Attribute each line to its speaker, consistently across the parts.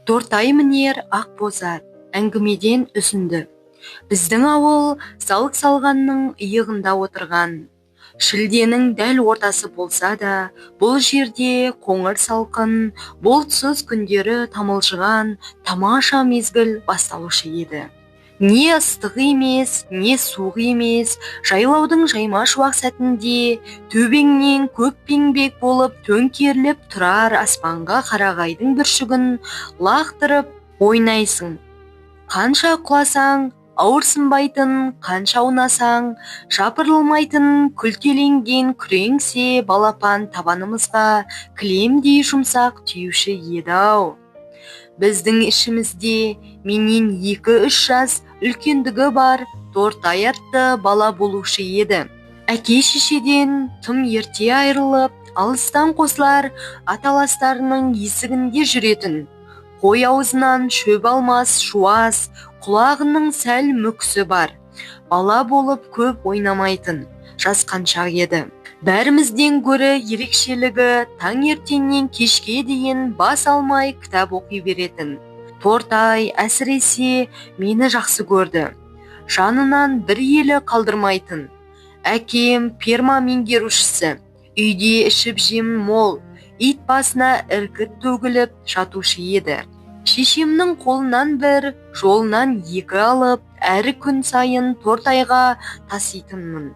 Speaker 1: Тортай мінер ақ боз ат. Әңгімеден үзінді. Біздің ауыл салық салғанның иығында отырған. Шілденің дәл ортасы болса да, бұл жерде қоңыр салқын, бұлтсыз күндері тамылжыған тамаша мезгіл басталушы еді. Не ыстық емес, не суық емес, жайлаудың жайма шуақ сәтінде төбеңнен көкпеңбек болып төңкеріліп тұрар аспанға қарағайдың бүршігін лақтырып ойнайсың. Қанша құласаң, ауырсынбайтын, қанша аунасаң, жапырылмайтын күлтеленген күреңсе балапан табанымызға кілемдей жұмсақ тиюші еді-ау. Біздің ішімізде менен 2-3 жас үлкендігі бар Тортай атты бала болушы еді. Әке-шешеден тым ерте айырылып, алыстан қосылар аталастарының есігінде жүретін. Қой аузынан шөп алмас жуас, құлағының сәл мүкісі бар. Бала болып көп ойнамайтын, жасқаншақ еді. Бәрімізден гөрі ерекшелігі таңертеңнен кешке дейін бас алмай кітап оқи беретін. Тортай әсіресе мені жақсы көрді. Жанынан бір елі қалдырмайтын. Әкем ферма меңгерушісі, үйде ішіп-жем мол, ит басына іркіт төгіліп жатушы еді. Шешемнің қолынан бір, жолынан екі алып, әр күн сайын Тортайға таситынмын.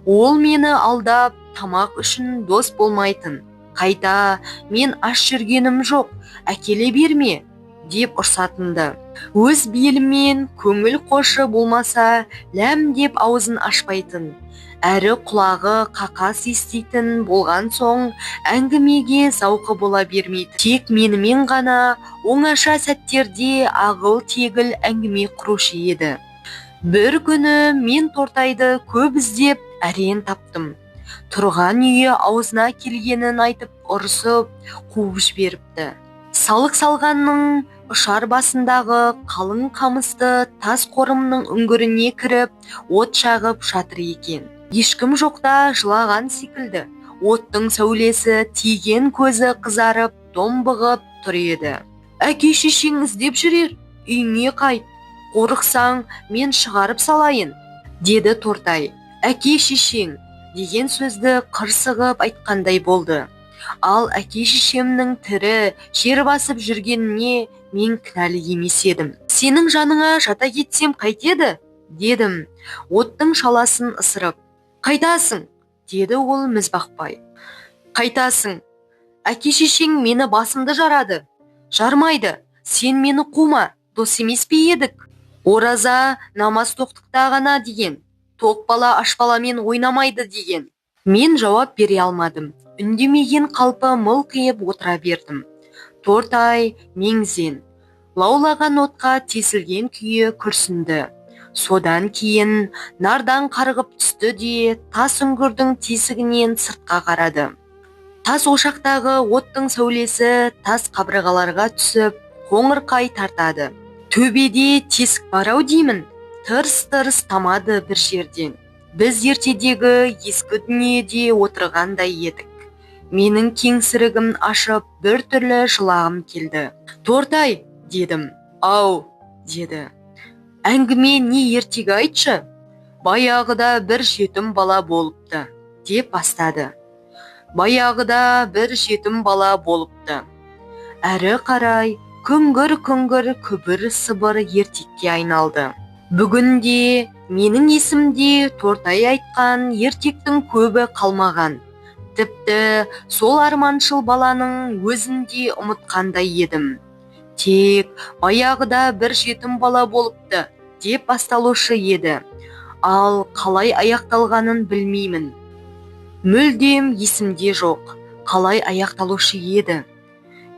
Speaker 1: Ол мені алдап, тамақ үшін дос болмайтын. Қайта, мен аш жүргенім жоқ, әкеле берме, деп ұрсатынды. Өз белімен көңіл қошы болмаса, ләм деп аузын ашпайтын. Әрі құлағы қақас еститін болған соң, әңгімеге зауқы бола бермейтін. Тек менімен ғана оңаша сәттерде ағыл-тегіл әңгіме құрушы еді. Бір күні мен Тортайды көп іздеп әрең таптым. Тұрған үйі аузына келгенін айтып ұрысып, қуып жіберіпті. Салық салғанның ұшар басындағы қалың қамысты тас қорымның үңгіріне кіріп, от жағып жатыр екен. Ешкім жоқта жылаған секілді. Оттың сәулесі тиген көзі қызарып, домбығып тұр еді. Әке шешең іздеп жүрер, үйіңе қайт. Қорықсаң, мен шығарып салайын, деді Тортай. Әке шешең деген сөзді қырсығып айтқандай болды. Ал әке шешемнің тірі жер басып жүргеніне мен кінәлі емес едім. Сенің жаныңа жата кетсем қайтеді, дедім, оттың шаласын ысырып. Қайтасың, деді ол міз бақпай. Қайтасың. Әке шешең мені басымды жарады. Жармайды, сен мені қума, дос емес пе едік? Ораза намаз тоқтықта ғана деген. Тоқ бала аш баламен ойнамайды деген. Мен жауап бере алмадым. Үндемеген қалпы мылқиып отыра бердім. Тортай мең-зең, лаулаған отқа тесілген күйі күрсінді. Содан кейін нардан қарғып түсті де тас үңгірдің тесігінен сыртқа қарады. Тас ошақтағы оттың сәулесі тас қабырғаларға түсіп, қоңырқай тартады. Төбеде тесік бар-ау деймін, тырс-тырс тамады бір жерден. Біз ертедегі ескі дүниеде отырғандай едік. Менің кеңсірігім ашып, бір түрлі жылағым келді. Тортай, дедім. Ау, деді. Әңгіме не ертегі айтшы? Баяғыда бір жетім бала болыпты, деп бастады. Баяғыда бір жетім бала болыпты. Әрі қарай күңгір-күңгір күбір-сыбыр ертекке айналды. Бүгінде менің есімде Тортай айтқан ертектің көбі қалмаған. Тіпті сол арманшыл баланың өзін де ұмытқандай едім. Тек баяғыда бір жетім бала болыпты, деп басталушы еді. Ал қалай аяқталғанын білмеймін. Мүлдем есімде жоқ, қалай аяқталушы еді.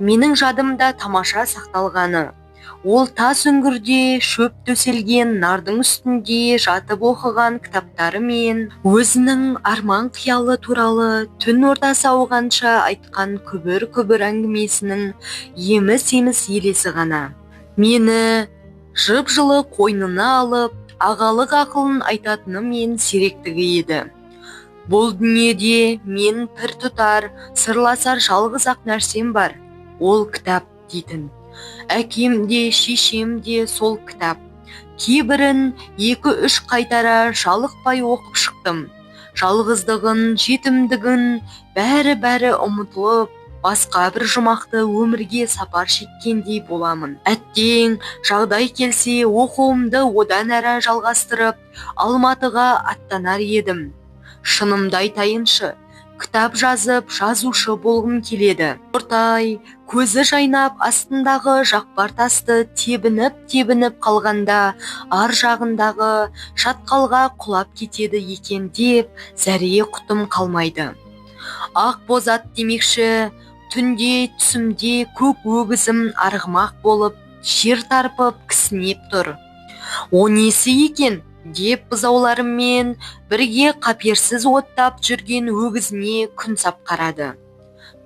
Speaker 1: Менің жадымда тамаша сақталғаны. Ол тас үңгірде шөп төселген нардың үстінде жатып оқыған кітаптары мен өзінің арман қиялы туралы түн ортасы ауғанша айтқан күбір-күбір әңгімесінің еміс-еміс елесі ғана. Мені жып-жылы қойнына алып, ағалық ақылын айтатыны мен сиректігі еді. Бұл дүниеде мен пір тұтар, сырласар жалғыз-ақ нәрсем бар. Ол кітап дейтін. Әкем де, шешем де сол кітап. Кейбірін 2-3 қайтара жалықпай оқып шықтым. Жалғыздығын, жетімдігін бәрі-бәрі ұмытылып, басқа бір жұмақты өмірге сапар шеккендей боламын. Әттең, жағдай келсе, оқуымды одан әрі жалғастырып, Алматыға аттанар едім. Шынымды айтайыншы, кітап жазып, жазушы болғым келеді. Тортай көзі жайнап, астындағы жақпар тасты тебініп-тебініп қалғанда, ар жағындағы шатқалға құлап кетеді екен деп зәре құтым қалмайды. Ақ бозат демекші, түнде түсімде көк өгізім арғымақ болып, жер тарпып кісінеп тұр. О несі екен деп бұзауларыммен бірге қаперсіз оттап жүрген өгізіне күн сап қарады.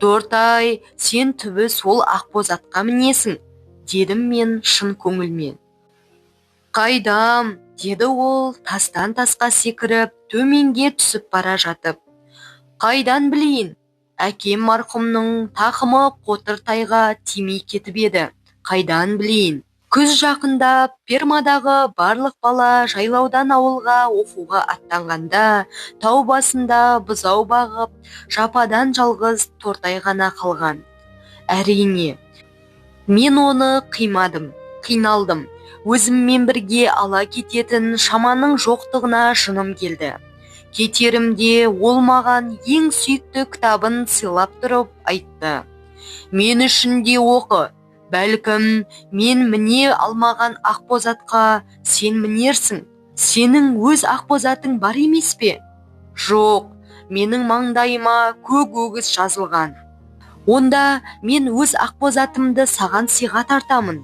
Speaker 1: Тортай, сен түбі сол ақбозатқа мінесің, дедім мен шын көңілмен. Қайдам, деді ол тастан тасқа секіріп, төменге түсіп бара жатып. Қайдан білейін, әкем марқұмның тақымы қотыр тайға тимей кетіп еді, қайдан білейін. Күз жақындап, фермадағы барлық бала жайлаудан ауылға оқуға аттанғанда, тау басында бұзау бағып, жападан жалғыз Тортай ғана қалған. Әрине, мен оны қимадым, қиналдым. Өзіммен бірге ала кететін шаманың жоқтығына жыным келді. Кетерімде ол маған ең сүйікті кітабын сыйлап тұрып айтты. Мен үшін де оқы. Бәлкім, мен міне алмаған ақбозатқа сен мінерсің. Сенің өз ақбозатың бар емес пе? Жоқ, менің маңдайыма көк өгіз жазылған. Онда мен өз ақбозатымды саған сыйға тартамын.